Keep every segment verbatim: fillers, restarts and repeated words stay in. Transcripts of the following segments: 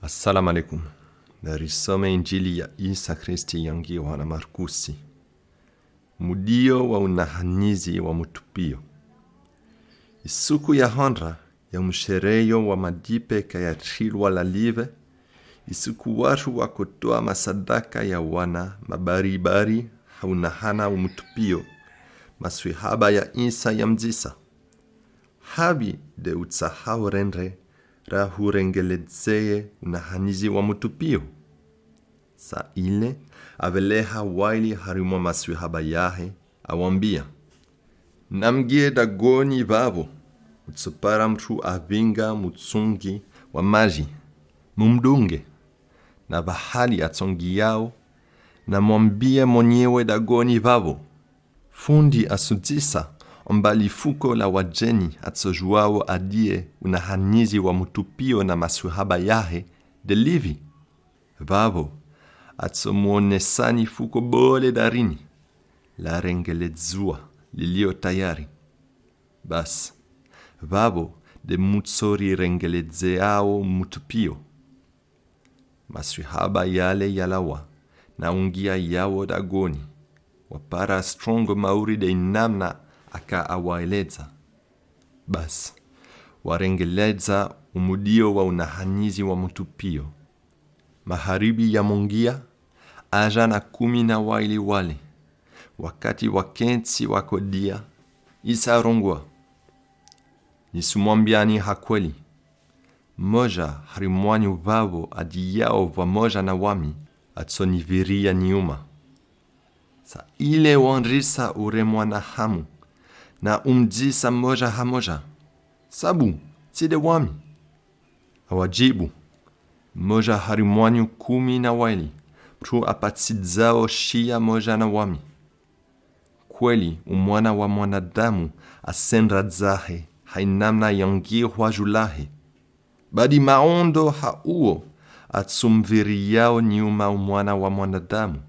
Assalamu alaikum. Narisome Injili ya Isa Kristu yangirwa na Markusi. Mudiyo wa unahanizi wa mutupio. Isuku ya handra ya umushereyo wa madipe kayatrilwa lalive, isuku watru wakotoa masadaka ya wana mabaribari ha unahana umutupio, maswihaba ya Isa yamuzisa: Habi de utsahao rendre ra hurengeledzeye unahanizi wa mutupio? Sa ile aveleha waili harimwa maswihaba yahe, awambia: Namungie dagoni vavo, utsopara mutru avinga mutsungi wa maji, mumudunge, na vahali atsongiyao, namwambie monyewe dagoni vavo: Fundi asuzisa amba lifuko la wadjeni atsojuao adie unahanizi wa mutupio na maswihaba yahe de livi. Vavo, atsomuonesani fuko bole darini, larengeledzwa, lilio tayari. Basi, vavo de mutsorirengeledzeao mutupio. Maswihaba yale yalawa, na ungia yawo dagoni, wapara strongo mauri de inamna aka awaeledza. Basi, warengeledza umudiyo wa unahanizi wa mutupio. Maharibi yamungia, aja na kumi na waili wale. Wakati wakentsi wakodia, Isa arongoa: Nisumwambiani ha kweli, moja harimwanyu vavo adiyao vwamoja na wami, atsoniviria nyuma. Sa ile wandrisa uremwa na hamu, na umuzisa moja ha moja: Sabu, tsi de wami? Awadjibu: Moja harimwanyu kumi na waili, mutru apatidzao shia moja na wami. Kweli, umwana wa mwanadamu asendra dzahe, ha inamna yangihwa ju lahe. Badi maondo ha uwo atsumviriyao nyuma umwana wa mwanadamu.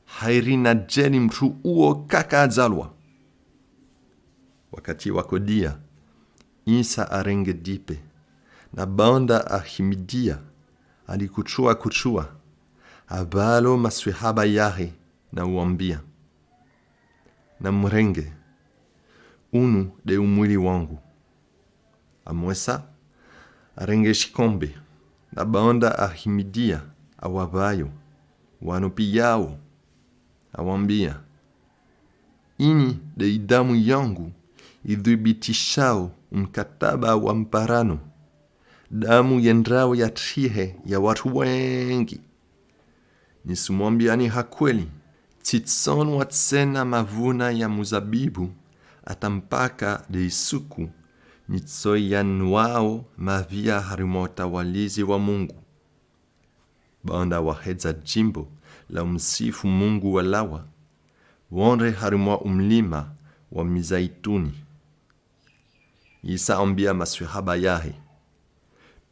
Hairi na djeli mutru uwo kaka adzalwa. Wakati wakodia, Isa arenge dipe, na banda ahimidia, alikutsua kutsua, avalo maswihaba yahe, na uwambia: Namurenge, unu de umwili wangu. Amwesa, arenge shikombe, na banda ahimidia awavayo, wanu piyao, awambia: Ini de idamu yangu idhibitishao umukataba wa mparano, damu yendrao yatrihe ya watru wengi. Nisumwambiani ha kweli, tsitsonwa tsena mavuna ya muzabibu, ata mpaka de isuku nitsoyanwao mavia harimwa utawalizi wa Mungu. Banda wahedza djimbo la umusifu Mungu walawa, wendre harimwa umulima wa Mizaituni. Isa ambia maswihaba yahe: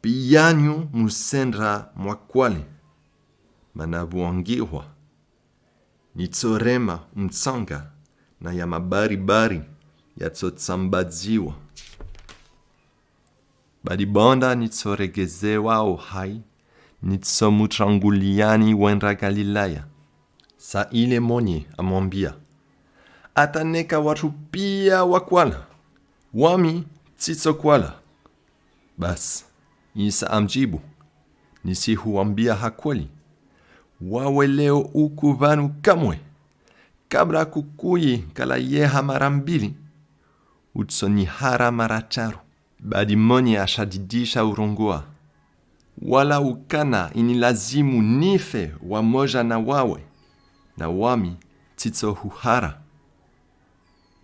Piyanyu musendra mwakwale, mana vwangihwa: Nitsorema umutsanga, na ya mabaribari yatsotsambadziwa. Badi banda nitsoregezewao hayi, nitsomutranguliani wendra Galilaya. Sa ile monye amwambia: Ata neka watru piya wakwala, wami tsitsokwala. Basi, Isa amudjibu: Nisihuwambia ha kweli, wawe leo uku vanu kamwe, kabla kukuyi kalayeha mara mbili, utsonihara mara traru. Badi monye ashadidisha urongoa: Wala ukana inilazimu nife wamoja na wawe, na wami tsitsohuhara.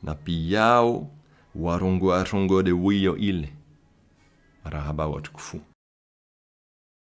Na piyao warongoa trongo de wiyo ile. Marahaba watukufu.